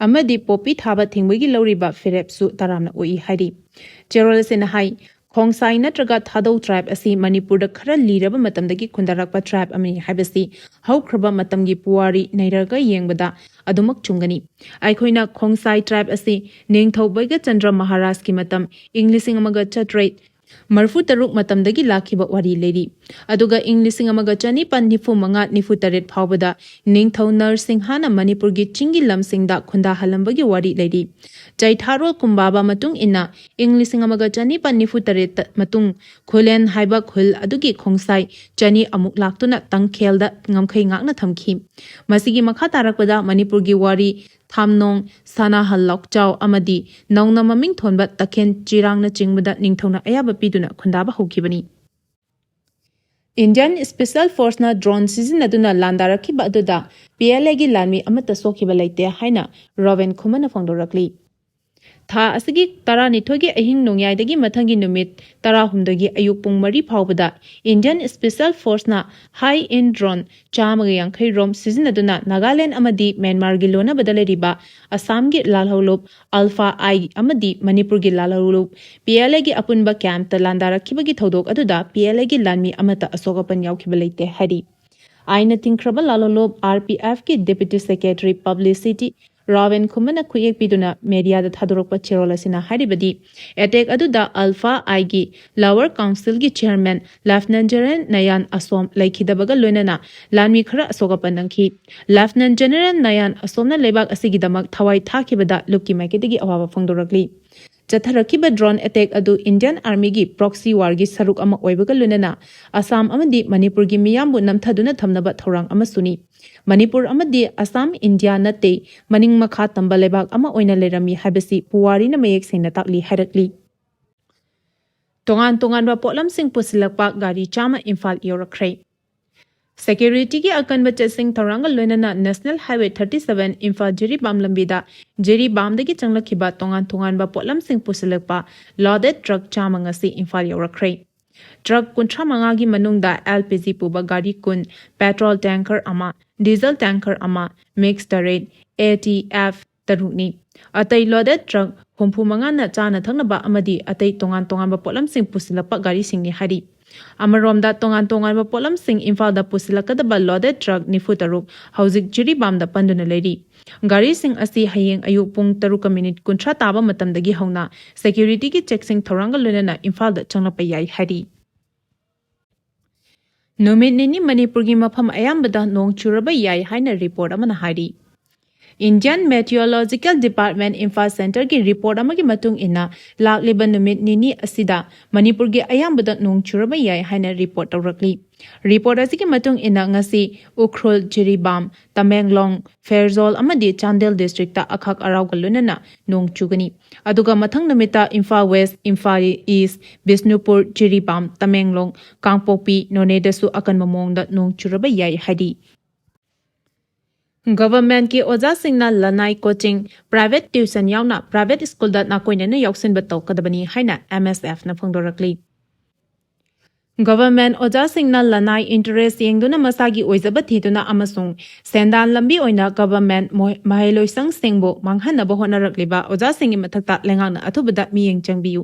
ꯑꯃꯗꯤ ꯄꯣꯄꯤ ꯊꯥꯕ ꯊꯤꯡꯕꯒꯤ ꯂꯧꯔꯤꯕ ꯐꯤꯔꯦꯞꯁꯨ ꯇꯔꯥꯝꯅ ꯑꯣꯛꯏ ꯍꯥꯏꯔꯤ꯫ ꯆꯦꯔꯣꯜ ꯑꯁꯤꯅ ꯍꯥꯏ, ꯈꯣꯡꯁꯥꯏ ꯅꯠꯇ꯭ꯔꯒ ꯊꯥꯗꯧ ꯇ꯭ꯔꯥꯏꯕ ꯑꯁꯤ ꯃꯅꯤꯄꯨꯔꯗ ꯈꯔ ꯂꯤꯔꯕ ꯃꯇꯝꯗꯒꯤ ꯈꯨꯟꯗꯥꯔꯛꯄ ꯇ꯭ꯔꯥꯏꯕ ꯑꯃꯅꯤ ꯍꯥꯏꯕꯁꯤ ꯍꯧꯈ꯭ꯔꯕ ꯃꯇꯝꯒꯤ ꯄꯨꯋꯥꯔꯤ ꯅꯩꯔꯒ ꯌꯦꯡꯕꯗ ꯑꯗꯨꯃꯛ ꯆꯨꯝꯒꯅꯤ꯫ ꯑꯩꯈꯣꯏꯅ ꯈꯣꯡꯁꯥꯏ ꯇ꯭ꯔꯥꯏꯕ ꯑꯁꯤ ꯅꯤꯡꯊꯧ ꯕꯩꯒꯆꯟꯗ꯭ꯔ ꯃꯍꯥꯔꯥꯖꯀꯤ ꯃꯇꯝ, ꯏꯪ ꯂꯤꯁꯤꯡ ꯑꯃꯒ ꯆꯥꯇ꯭ꯔꯦꯠ ꯃꯔꯤꯐꯨ ꯇꯔꯨꯛ ꯃꯇꯝꯗꯒꯤ ꯂꯥꯛꯈꯤꯕ ꯋꯥꯔꯤ ꯂꯩꯔꯤ꯫ ꯑꯗꯨꯒ ꯏꯪ ꯂꯤꯁꯤꯡ ꯑꯃꯒ ꯆꯅꯤꯄꯥꯟ ꯅꯤꯐꯨ ꯃꯉꯥ ꯅꯤꯐꯨ ꯇꯔꯦꯠ ꯐꯥꯎꯕꯗ ꯅꯤꯡꯊꯧ ꯅꯔꯁꯤꯡꯍꯅ ꯃꯅꯤꯄꯨꯔꯒꯤ ꯆꯤꯡꯒꯤ ꯂꯝꯁꯤꯡꯗ ꯈꯨꯟꯗꯥꯍꯜꯂꯝꯕꯒꯤ ꯋꯥꯔꯤ ꯂꯩꯔꯤ꯫ ꯆꯩꯊꯥꯔꯣꯜ ꯀꯨꯝꯕꯥꯕ ꯃꯇꯨꯡ ꯏꯟꯅ ꯏꯪ ꯂꯤꯁꯤꯡ ꯑꯃꯒ ꯆꯅꯤꯄꯥꯟ ꯅꯤꯐꯨ ꯇꯔꯦꯠꯇ ꯃꯇꯨꯡ ꯈꯨꯂꯦꯟ ꯍꯥꯏꯕ ꯈꯨꯜ ꯑꯗꯨꯒꯤ ꯈꯣꯡꯁꯥꯏ ꯆꯅꯤ ꯑꯃꯨꯛ ꯂꯥꯛꯇꯨꯅ ꯇꯪꯈꯦꯜꯗ ꯉꯝꯈꯩ ꯉꯥꯛꯅ ꯊꯝꯈꯤ꯫ ꯃꯁꯤꯒꯤ ꯃꯈꯥ ꯇꯥꯔꯛꯄꯗ ꯃꯅꯤꯄꯨꯔꯒꯤ ꯋꯥꯔꯤ ꯊꯥꯝꯅꯣꯡ, ꯁꯅꯥꯍꯜ ꯂꯣꯛꯆꯥꯎ ꯑꯃꯗꯤ ꯅꯧꯅ ꯃꯃꯤꯡ ꯊꯣꯟꯕ ꯇꯈꯦꯟ ꯆꯤꯔꯥꯡꯅꯆꯤꯡꯕꯗ ꯅꯤꯡꯊꯧꯅ ꯑꯌꯥꯕ ꯄꯤꯗꯨꯅ ꯈꯨꯟꯗꯥꯕ ꯍꯧꯈꯤꯕꯅꯤ꯫ Indian Special Forceꯅ drone ꯁꯤꯖꯤꯟꯅꯗꯨꯅ ꯂꯥꯟꯗꯥꯔꯛꯈꯤꯕ ꯑꯗꯨꯗ P L Aꯒꯤ ꯂꯥꯟꯃꯤ ꯑꯃꯠꯇ ꯁꯣꯛꯈꯤꯕ ꯂꯩꯇꯦ ꯍꯥꯏꯅ ꯔꯣꯕꯤꯟ ꯈꯨꯃꯟꯅ ꯐꯣꯡꯗꯣꯔꯛꯂꯤ꯫ ꯊꯥ ꯑꯁꯤꯒꯤ ꯇꯔꯥꯅꯤꯊꯣꯏꯒꯤ ꯑꯍꯤꯡ ꯅꯣꯡꯌꯥꯏꯗꯒꯤ ꯃꯊꯪꯒꯤ ꯅꯨꯃꯤꯠ ꯇꯔꯥꯍꯨꯝꯗꯣꯏꯒꯤ ꯑꯌꯨꯛ ꯄꯨꯡ ꯃꯔꯤ ꯐꯥꯎꯕꯗ Indian Special Forceꯅ high-end drone ꯆꯥꯝꯃꯒ ꯌꯥꯡꯈꯩ ꯔꯣꯝ ꯁꯤꯖꯤꯟꯅꯗꯨꯅ ꯅꯥꯒꯥꯂꯦꯟ ꯑꯃꯗꯤ ꯃ꯭ꯌꯥꯟꯃꯥꯔꯒꯤ ꯂꯣꯟꯅꯕꯗ ꯂꯩꯔꯤꯕ ꯑꯁꯥꯝꯒꯤ ꯂꯥꯜꯍꯧꯂꯨꯞ ꯑꯜꯐꯥ ꯑꯥꯏ ꯑꯃꯗꯤ ꯃꯅꯤꯄꯨꯔꯒꯤ ꯂꯥꯜꯍꯧꯂꯨꯞ P L Aꯒꯤ ꯑꯄꯨꯟꯕ campꯇ ꯂꯥꯟꯗꯥꯔꯛꯈꯤꯕꯒꯤ ꯊꯧꯗꯣꯛ ꯑꯗꯨꯗ P L Aꯒꯤ ꯂꯥꯟꯃꯤ ꯑꯃꯠꯇ ꯑꯁꯣꯛ ꯑꯄꯟ ꯌꯥꯎꯈꯤꯕ ꯂꯩꯇꯦ ꯍꯥꯏꯔꯤ꯫ ꯑꯥꯏꯟꯅ ꯊꯤꯡꯈ꯭ꯔꯕ ꯂꯥꯜꯍꯧꯂꯨꯞ R P Fꯀꯤ Deputy Secretary Publicity ꯔꯣꯕꯤꯟ ꯈꯨꯃꯟꯅ ꯈꯨꯠꯌꯦꯛ ꯄꯤꯗꯨꯅ mediaꯗ ꯊꯥꯗꯣꯔꯛꯄ ꯆꯦꯔꯣꯜ ꯑꯁꯤꯅ ꯍꯥꯏꯔꯤꯕꯗꯤ, attack ꯑꯗꯨꯗ ꯑꯜꯐꯥ ꯑꯥꯏꯒꯤ Lower Councilꯒꯤ Chairman Lieutenant General ꯅꯌꯥꯟ ꯑꯁꯣꯝ ꯂꯩꯈꯤꯗꯕꯒ ꯂꯣꯏꯅꯅ ꯂꯥꯟꯃꯤ ꯈꯔ ꯑꯁꯣꯛ ꯑꯄꯟ ꯅꯪꯈꯤ꯫ Lieutenant General ꯅꯌꯥꯟ ꯑꯁꯣꯝꯅ ꯂꯩꯕꯥꯛ ꯑꯁꯤꯒꯤꯗꯃꯛ ꯊꯋꯥꯏ ꯊꯥꯈꯤꯕꯗ ꯂꯨꯞꯀꯤ ꯃꯥꯏꯀꯩꯗꯒꯤ ꯑꯋꯥꯕ ꯐꯣꯡꯗꯣꯔꯛꯂꯤ꯫ ꯆꯠꯊꯔꯛꯈꯤꯕ drone attack ꯑꯗꯨ Indian Armyꯒꯤ proxy warꯒꯤ ꯁꯔꯨꯛ ꯑꯃ ꯑꯣꯏꯕꯒ ꯂꯣꯏꯅꯅ ꯑꯁꯥꯝ ꯑꯃꯗꯤ ꯃꯅꯤꯄꯨꯔꯒꯤ ꯃꯤꯌꯥꯝꯕꯨ ꯅꯝꯊꯗꯨꯅ ꯊꯝꯅꯕ ꯊꯧꯔꯥꯡ ꯑꯃꯁꯨꯅꯤ꯫ ꯃꯅꯤꯄꯨꯔ ꯑꯃꯗꯤ ꯑꯁꯥꯝ ꯏꯟꯗꯤꯌꯥ ꯅꯠꯇꯦ, ꯃꯅꯤꯡ ꯃꯈꯥ ꯇꯝꯕ ꯂꯩꯕꯥꯛ ꯑꯃ ꯑꯣꯏꯅ ꯂꯩꯔꯝꯃꯤ ꯍꯥꯏꯕꯁꯤ ꯄꯨꯋꯥꯔꯤꯅ ꯃꯌꯦꯛ ꯁꯦꯡꯅ ꯇꯥꯛꯂꯤ ꯍꯥꯏꯔꯛꯂꯤ꯫ ꯇꯣꯉꯥꯟ ꯇꯣꯉꯥꯟꯕ ꯄꯣꯠꯂꯝꯁꯤꯡ ꯄꯨꯁꯤꯜꯂꯛꯄ ꯒꯥꯔꯤ ꯆꯥꯝꯃ ꯏꯝꯐꯥꯜ ꯌꯧꯔꯛꯈ꯭ꯔꯦ꯫ Securityꯒꯤ ꯑꯀꯟꯕ ꯆꯦꯛꯁꯤꯡ ꯊꯧꯔꯥꯡꯒ ꯂꯣꯏꯅꯅ National Highway thirty seven Imphal Jiribam ꯂꯝꯕꯤꯗ ꯖꯤꯔꯤꯕꯥꯝꯗꯒꯤ ꯆꯪꯂꯛꯈꯤꯕ ꯇꯣꯉꯥꯟ ꯇꯣꯉꯥꯟꯕ ꯄꯣꯠꯂꯝꯁꯤꯡ ꯄꯨꯁꯤꯜꯂꯛꯄ loaded truck ꯆꯥꯝꯃ ꯉꯁꯤ ꯏꯝꯐꯥꯜ ꯌꯧꯔꯛꯈ꯭ꯔꯦ꯫ Truck ꯀꯨꯟꯊ꯭ꯔꯥ ꯃꯉꯥꯒꯤ ꯃꯅꯨꯡꯗ L P G ꯄꯨꯕ ꯒꯥꯔꯤ ꯀꯨꯟ, petrol tanker ꯑꯃ, diesel tanker ꯑꯃ, mix ꯇꯔꯦꯠ, A T F ꯇꯔꯨꯛꯅꯤ꯫ ꯑꯇꯩ loaded truck ꯍꯨꯝꯐꯨ ꯃꯉꯥꯅ ꯆꯥꯅ ꯊꯛꯅꯕ ꯑꯃꯗꯤ ꯑꯇꯩ ꯇꯣꯉꯥꯟ ꯇꯣꯉꯥꯟꯕ ꯄꯣꯠꯂꯝꯁꯤꯡ ꯄꯨꯁꯤꯜꯂꯛꯄ ꯒꯥꯔꯤꯁꯤꯡꯅꯤ ꯍꯥꯏꯔꯤ꯫ ꯑꯃꯔꯣꯝꯗ, ꯇꯣꯉꯥꯟ ꯇꯣꯉꯥꯟꯕ ꯄꯣꯠꯂꯝꯁꯤꯡ ꯏꯝꯐꯥꯜꯗ ꯄꯨꯁꯤꯜꯂꯛꯀꯗꯕ loaded truck ꯅꯤꯐꯨ ꯇꯔꯨꯛ ꯍꯧꯖꯤꯛ ꯖꯤꯔꯤꯕꯥꯝꯗ ꯄꯟꯗꯨꯅ ꯂꯩꯔꯤ꯫ ꯒꯥꯔꯤꯁꯤꯡ ꯑꯁꯤ ꯍꯌꯦꯡ ꯑꯌꯨꯛ ꯄꯨꯡ ꯇꯔꯨꯛꯀ ꯃꯤꯅꯤꯠ ꯀꯨꯟꯊ꯭ꯔꯥ ꯇꯥꯕ ꯃꯇꯝꯗꯒꯤ ꯍꯧꯅ securityꯒꯤ ꯆꯦꯛꯁꯤꯡ ꯊꯧꯔꯥꯡꯒ ꯂꯣꯏꯅꯅ ꯏꯝꯐꯥꯜꯗ ꯆꯪꯂꯛꯄ ꯌꯥꯏ ꯍꯥꯏꯔꯤ꯫ ꯅꯨꯃꯤꯠ ꯅꯤꯅꯤ ꯃꯅꯤꯄꯨꯔꯒꯤ ꯃꯐꯝ ꯑꯌꯥꯝꯕꯗ ꯅꯣꯡ ꯆꯨꯔꯕ ꯌꯥꯏ ꯍꯥꯏꯅ report ꯑꯃꯅ ꯍꯥꯏꯔꯤ꯫ Indian Meteorological Department Imphal Centreꯒꯤ report ꯑꯃꯒꯤ ꯃꯇꯨꯡ ꯏꯟꯅ, ꯂꯥꯛꯂꯤꯕ ꯅꯨꯃꯤꯠ ꯅꯤꯅꯤ ꯑꯁꯤꯗ ꯃꯅꯤꯄꯨꯔꯒꯤ ꯑꯌꯥꯝꯕꯗ ꯅꯣꯡ ꯆꯨꯔꯕ ꯌꯥꯏ ꯍꯥꯏꯅ report ꯇꯧꯔꯛꯂꯤ꯫ Report ꯑꯁꯤꯒꯤ ꯃꯇꯨꯡ ꯏꯟꯅ, ꯉꯁꯤ ꯎꯈ꯭ꯔꯨꯜ, ꯖꯤꯔꯤꯕꯥꯝ, ꯇꯃꯦꯡꯂꯣꯡ, ꯐꯦꯔꯖꯣꯜ ꯑꯃꯗꯤ ꯆꯥꯟꯗꯦꯜ districtꯇ ꯑꯈꯛ ꯑꯔꯥꯎꯒ ꯂꯣꯏꯅꯅ ꯅꯣꯡ ꯆꯨꯒꯅꯤ꯫ ꯑꯗꯨꯒ ꯃꯊꯪ ꯅꯨꯃꯤꯠꯇ ꯏꯝꯐꯥꯜ West, ꯏꯝꯐꯥꯜ East, ꯕꯤꯁꯅꯨꯄꯨꯔ, ꯖꯤꯔꯤꯕꯥꯝ, ꯇꯃꯦꯡꯂꯣꯡ, ꯀꯥꯡꯄꯣꯛꯄꯤ, ꯅꯣꯅꯦꯗꯁꯨ ꯑꯀꯟꯕ ꯃꯑꯣꯡꯗ ꯅꯣꯡ ꯆꯨꯔꯕ ꯌꯥꯏ ꯍꯥꯏꯔꯤ꯫ Governmentꯀꯤ ꯑꯣꯖꯥꯁꯤꯡꯅ ꯂꯅꯥꯏ coaching, private tuition ꯌꯥꯎꯅ private schoolꯗ ꯅꯥꯀꯣꯏꯅꯅ ꯌꯥꯎꯁꯤꯟꯕ ꯇꯧꯒꯗꯕꯅꯤ ꯍꯥꯏꯅ MSFꯅ ꯐꯣꯡꯗꯣꯔꯛꯂꯤ꯫ Government ꯑꯣꯖꯥꯁꯤꯡꯅ ꯂꯅꯥꯏ interest ꯌꯦꯡꯗꯨꯅ ꯃꯁꯥꯒꯤ ꯑꯣꯏꯖꯕ ꯊꯤꯗꯨꯅ ꯑꯃꯁꯨꯡ ꯁꯦꯟꯗꯥꯟ ꯂꯝꯕꯤ ꯑꯣꯏꯅ government ꯃꯣꯏ-, ꯃꯍꯩꯂꯣꯏꯁꯪꯁꯤꯡꯕꯨ ꯃꯥꯡꯍꯟꯅꯕ ꯍꯣꯠꯅꯔꯛꯂꯤꯕ ꯑꯣꯖꯥꯁꯤꯡꯒꯤ ꯃꯊꯛꯇ ꯂꯩꯉꯥꯛꯅ ꯑꯊꯨꯕꯗ ꯃꯤꯠꯌꯦꯡ ꯆꯪꯕꯤꯌꯨ꯫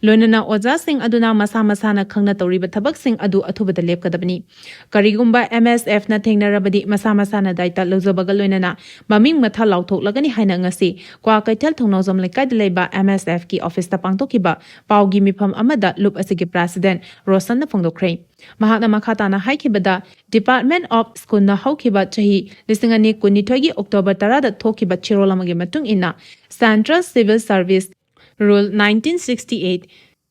ꯂꯣꯏꯅꯅ ꯑꯣꯖꯥꯁꯤꯡ ꯑꯗꯨꯅ ꯃꯁꯥ ꯃꯁꯥꯅ ꯈꯪꯅ ꯇꯧꯔꯤꯕ ꯊꯕꯛꯁꯤꯡ ꯑꯗꯨ ꯑꯊꯨꯕꯗ ꯂꯦꯞꯀꯗꯕꯅꯤ꯫ ꯀꯔꯤꯒꯨꯝꯕ MSFꯅ ꯊꯦꯡꯅꯔꯕꯗꯤ ꯃꯁꯥ ꯃꯁꯥꯅ ꯗꯥꯏꯇ ꯂꯧꯖꯕꯒ ꯂꯣꯏꯅꯅ ꯃꯃꯤꯡ ꯃꯊꯥ ꯂꯥꯎꯊꯣꯛꯂꯒꯅꯤ ꯍꯥꯏꯅ ꯉꯁꯤ ꯀ꯭ꯋꯥꯀꯩꯊꯦꯜ ꯊꯧꯅꯥꯎꯖꯝ ꯂꯩꯀꯥꯏꯗ ꯂꯩꯕ MSFꯀꯤ officeꯇ ꯄꯥꯡꯊꯣꯛꯈꯤꯕ ꯄꯥꯎꯒꯤ ꯃꯤꯐꯝ ꯑꯃꯗ ꯂꯨꯞ ꯑꯁꯤꯒꯤ president ꯔꯣꯁꯟꯅ ꯐꯣꯡꯗꯣꯛꯈ꯭ꯔꯦ꯫ ꯃꯍꯥꯛꯅ ꯃꯈꯥ ꯇꯥꯅ ꯍꯥꯏꯈꯤꯕꯗ, Department of Schoolꯅ ꯍꯧꯈꯤꯕ ꯆꯍꯤ ꯂꯤꯁꯤꯡ ꯑꯅꯤ ꯀꯨꯟꯅꯤꯊꯣꯏꯒꯤ October ꯇꯔꯥꯗ ꯊꯣꯛꯈꯤꯕ ꯆꯦꯔꯣꯜ ꯑꯃꯒꯤ ꯃꯇꯨꯡ ꯏꯟꯅ, Central Civil Service Rule nineteen sixty eight,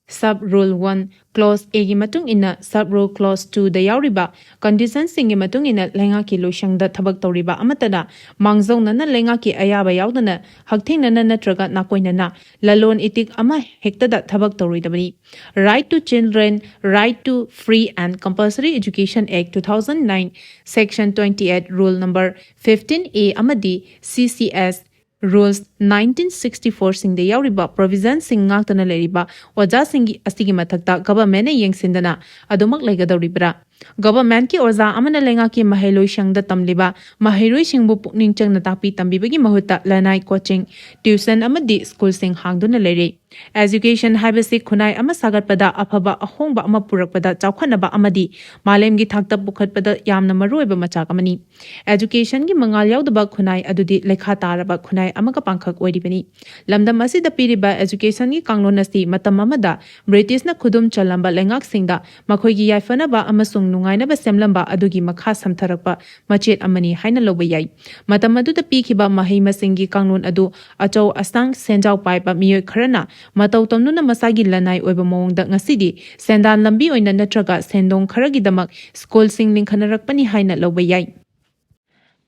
Sub Rule one, Clause Aꯒꯤ ꯃꯇꯨꯡ ꯏꯟꯅ, Sub Rule Clause twoꯗ ꯌꯥꯎꯔꯤꯕ conditionꯁꯤꯡꯒꯤ ꯃꯇꯨꯡ ꯏꯟꯅ ꯂꯩꯉꯥꯛꯀꯤ ꯂꯣꯏꯁꯪꯗ ꯊꯕꯛ ꯇꯧꯔꯤꯕ ꯑꯃꯠꯇꯅ ꯃꯥꯡꯖꯧꯅꯅ ꯂꯩꯉꯥꯛꯀꯤ ꯑꯌꯥꯕ ꯌꯥꯎꯗꯅ ꯍꯛꯊꯦꯡꯅꯅ ꯅꯠꯇ꯭ꯔꯒ ꯅꯥꯀꯣꯏꯅꯅ ꯂꯂꯣꯟ ꯏꯇꯤꯛ ꯑꯃ ꯍꯦꯛꯇꯗ ꯊꯕꯛ ꯇꯧꯔꯣꯏꯗꯕꯅꯤ꯫ Right to Children, Right to Free and Compulsory Education Act two thousand nine, Section twenty eight, Rule number fifteen A ꯑꯃꯗꯤ CCS Rules nineteen sixty fourꯁꯤꯡꯗ ꯌꯥꯎꯔꯤꯕ provisionꯁꯤꯡ ꯉꯥꯛꯇꯅ ꯂꯩꯔꯤꯕ ꯑꯣꯖꯥꯁꯤꯡꯒꯤ ꯑꯁꯤꯒꯤ ꯃꯊꯛꯇ governmentꯅ ꯌꯦꯡꯁꯤꯟꯗꯅ ꯑꯗꯨꯃꯛ ꯂꯩꯒꯗꯧꯔꯤꯕ꯭ꯔꯥ? Governmentꯀꯤ ꯑꯣꯖꯥ ꯑꯃꯅ ꯂꯩꯉꯥꯛꯀꯤ ꯃꯍꯩꯂꯣꯏꯁꯪꯗ ꯇꯝꯂꯤꯕ ꯃꯍꯩꯔꯣꯏꯁꯤꯡꯕꯨ ꯄꯨꯛꯅꯤꯡ ꯆꯪꯅ ꯇꯥꯛꯄꯤ ꯇꯝꯕꯤꯕꯒꯤ ꯃꯍꯨꯠꯇ ꯂꯅꯥꯏ coaching, tuition ꯑꯃꯗꯤ schoolꯁꯤꯡ ꯍꯥꯡꯗꯨꯅ ꯂꯩꯔꯦ꯫ Education ꯍꯥꯏꯕꯁꯤ ꯈꯨꯟꯅꯥꯏ ꯑꯃ ꯁꯥꯒꯠꯄꯗ ꯑꯐꯕ ꯑꯍꯣꯡꯕ ꯑꯃ ꯄꯨꯔꯛꯄꯗ ꯆꯥꯎꯈꯠꯅꯕ ꯑꯃꯗꯤ ꯃꯥꯂꯦꯝꯒꯤ ꯊꯥꯛꯇ ꯄꯨꯈꯠꯄꯗ ꯌꯥꯝꯅ ꯃꯔꯨꯑꯣꯏꯕ ꯃꯆꯥꯛ ꯑꯃꯅꯤ꯫ Educationꯒꯤ ꯃꯉꯥꯜ ꯌꯥꯎꯗꯕ ꯈꯨꯟꯅꯥꯏ ꯑꯗꯨꯗꯤ ꯂꯩꯈꯥ ꯇꯥꯔꯕ ꯈꯨꯟꯅꯥꯏ ꯑꯃꯒ ꯄꯥꯡꯈꯛ ꯑꯣꯏꯔꯤꯕꯅꯤ꯫ ꯂꯝꯗꯝ ꯑꯁꯤꯗ ꯄꯤꯔꯤꯕ educationꯒꯤ ꯀꯥꯡꯂꯣꯟ ꯑꯁꯤ ꯃꯇꯝ ꯑꯃꯗ Britishꯅ ꯈꯨꯗꯨꯝ ꯆꯜꯂꯝꯕ ꯂꯩꯉꯥꯛꯁꯤꯡꯗ ꯃꯈꯣꯏꯒꯤ ꯌꯥꯏꯐꯅꯕ ꯑꯃꯁꯨꯡ ꯅꯨꯡꯉꯥꯏꯅꯕ ꯁꯦꯝꯂꯝꯕ ꯑꯗꯨꯒꯤ ꯃꯈꯥ ꯁꯝꯊꯔꯛꯄ ꯃꯆꯦꯠ ꯑꯃꯅꯤ ꯍꯥꯏꯅ ꯂꯧꯕ ꯌꯥꯏ꯫ ꯃꯇꯝ ꯑꯗꯨꯗ ꯄꯤꯈꯤꯕ ꯃꯍꯩ ꯃꯁꯤꯡꯒꯤ ꯀꯥꯡꯂꯣꯟ ꯑꯗꯨ ꯑꯆꯧ ꯑꯁꯥꯡ ꯁꯦꯟꯖꯥꯎ ꯄꯥꯏꯕ ꯃꯤꯑꯣꯏ ꯈꯔꯅ ꯃꯇꯧ ꯇꯝꯗꯨꯅ ꯃꯁꯥꯒꯤ ꯂꯅꯥꯏ ꯑꯣꯏꯕ ꯃꯑꯣꯡꯗ ꯉꯁꯤꯗꯤ ꯁꯦꯟꯗꯥꯟ ꯂꯝꯕꯤ ꯑꯣꯏꯅ ꯅꯠꯇ꯭ꯔꯒ ꯁꯦꯟꯗꯣꯡ ꯈꯔꯒꯤꯗꯃꯛ ꯁ꯭ꯀꯨꯜꯁꯤꯡ ꯂꯤꯡꯈꯠꯅꯔꯛꯄꯅꯤ ꯍꯥꯏꯅ ꯂꯧꯕ ꯌꯥꯏ꯫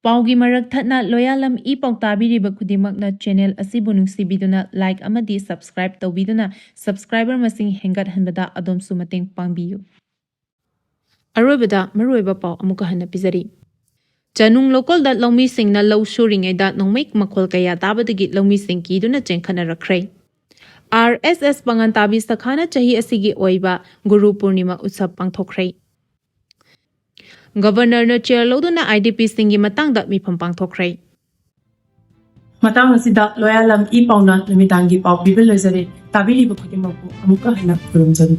ꯄꯥꯎꯒꯤ ꯃꯔꯛ ꯊꯠꯅ ꯂꯣꯌꯥꯂꯝ ꯏ ꯄꯥꯎ ꯇꯥꯕꯤꯔꯤꯕ ꯈꯨꯗꯤꯡꯃꯛꯅ ꯆꯦꯅꯦꯜ ꯑꯁꯤꯕꯨ ꯅꯨꯡꯁꯤꯕꯤꯗꯨꯅ ꯂꯥꯏꯛ ꯑꯃꯗꯤ ꯁꯕꯁꯀ꯭ꯔꯥꯏꯕ ꯇꯧꯕꯤꯗꯨꯅ ꯁꯕꯁꯀ꯭ꯔꯥꯏꯕꯔ ꯃꯁꯤꯡ ꯍꯦꯟꯒꯠꯍꯟꯕꯗ ꯑꯗꯣꯝꯁꯨ ꯃꯇꯦꯡ ꯄꯥꯡꯕꯤꯌꯨ꯫ ꯑꯔꯣꯏꯕꯗ ꯃꯔꯨꯑꯣꯏꯕ ꯄꯥꯎ ꯑꯃꯨꯛꯀ ꯍꯟꯅ ꯄꯤꯖꯔꯤ꯫ ꯆꯅꯨꯡ ꯂꯣꯀꯜꯗ ꯂꯧꯃꯤꯁꯤꯡꯅ ꯂꯧ ꯁꯨꯔꯤꯉꯩꯗ ꯅꯣꯡꯃꯩ ꯃꯈꯣꯜ ꯀꯌꯥ ꯇꯥꯕꯗꯒꯤ ꯂꯧꯃꯤꯁꯤꯡ ꯀꯤꯗꯨꯅ ꯆꯦꯟꯈꯠꯅꯔꯛꯈ꯭ꯔꯦ꯫ ꯑꯥꯔ ꯑꯦꯁ ꯑꯦꯁ ꯄꯥꯉꯟ ꯇꯥꯕꯤ ꯁꯈꯥꯅ ꯆꯍꯤ ꯑꯁꯤꯒꯤ ꯑꯣꯏꯕ ꯒꯨꯔꯨ ꯄꯨꯔꯅꯤꯃꯥ ꯎꯠꯁꯕ ꯄꯥꯡꯊꯣꯛꯈ꯭ꯔꯦ꯫ ꯒꯕꯔꯅꯔꯅ ꯆꯦꯌꯔ ꯂꯧꯗꯨꯅ ꯑꯥꯏ ꯗꯤ ꯄꯤꯁꯤꯡꯒꯤ ꯃꯇꯥꯡꯗ ꯃꯤꯐꯝ ꯄꯥꯡꯊꯣꯛꯈ꯭ꯔꯦ꯫ ꯃꯇꯥꯡ ꯑꯁꯤꯗ ꯂꯣꯌꯥꯂꯝ ꯏ ꯄꯥꯎꯅ ꯅꯨꯃꯤꯗꯥꯡꯒꯤ ꯄꯥꯎ ꯄꯤꯕ ꯂꯣꯏꯖꯔꯦ꯫ ꯇꯥꯕꯤꯔꯤꯕ ꯈꯨꯗꯤꯡꯃꯛꯄꯨ ꯑꯃꯨꯛꯀ ꯍꯟꯅ ꯈꯨꯔꯨꯝꯖꯔꯤ꯫